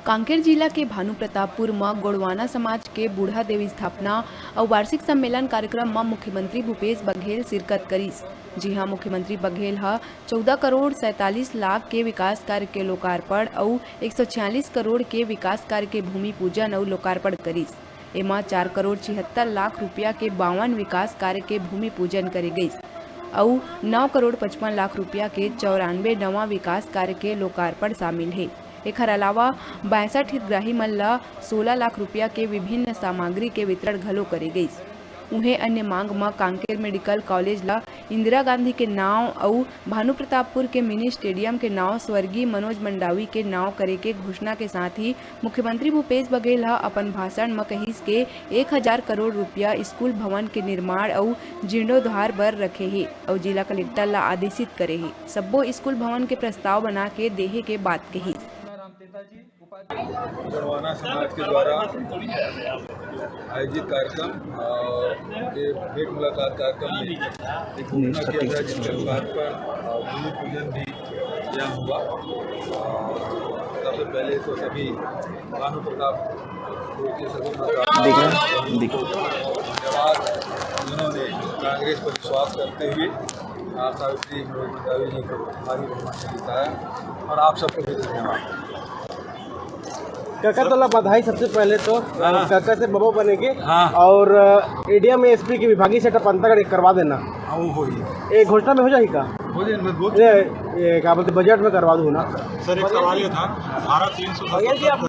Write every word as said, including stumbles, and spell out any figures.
कांकेर जिला के भानुप्रतापपुर म गोंडवाना समाज के बूढ़ा देव स्थापना अउ वार्षिक सम्मेलन कार्यक्रम म मुख्यमंत्री भूपेश बघेल शिरकत करिस, जिहां मुख्यमंत्री बघेल ह चौदह करोड़ सैंतालीस लाख के विकास कार्य के लोकार्पण अउ एक सौ छियालीस करोड़ के विकास कार्य के भूमि पूजन अउ लोकार्पण करिस। एमा चार करोड़ छिहत्तर लाख रुपया के बावन विकास कार्य के भूमि पूजन करे गइस अउ नौ करोड़ पचपन लाख रुपया के चौरानवे नवा विकास कार्य के लोकार्पण शामिल हे। एखर अलावा बासठ हितग्राही मन ल सोला लाख रुपया के विभिन्न सामग्री के वितरण घलो करे गइस। उहें, अन्य मांग म कांकेर मेडिकल कॉलेज ल इंदिरा गांधी के नांव अउ भानुप्रतापपुर के मिनी स्टेडियम के नांव स्वर्गीय मनोज मंडावी के नांव करे के घोषणा के साथ ही मुख्यमंत्री भूपेश बघेल ह अपन भाषण म कहिस के एक हजार करोड़ रुपया स्कूल भवन के निर्माण अउ जीर्णोद्धार बर रखे हे अउ जिला कलेक्टर ल आदेशित करे हे सब्बो स्कूल भवन के प्रस्ताव बना के देहे के बात कहिस। गोंडवाना समाज के द्वारा आयोजित कार्यक्रम, अ, के भेंट मुलाकात कार्यक्रम में एक घोषणा किया गया, जिसके लोकार्पण, अ, भूमि पूजन भी यहाँ हुआ। अ, सबसे पहले तो सभी भानु प्रताप के सभी धन्यवाद, जिन्होंने कांग्रेस पर विश्वास करते हुए, अ, सावित्री मनोज मंडावी जी को भारी बहुमत से जिताया, और आप सबको भी धन्यवाद। काका, तोला बधाई सबसे पहले तो, हाँ। काका से बबा बने के। हाँ। और, अ, एडिया में एसपी के विभागीय सेटअप अंतागढ़ एक करवा देना। हाँ, वो होही। ए घोषणा में हो जाही का? हो जाही, मैं बोल ए, ए, का बोलते, बजट में करवा दूँ ना। सर, एक सवाल ये था, धारा तीन सौ सत्तर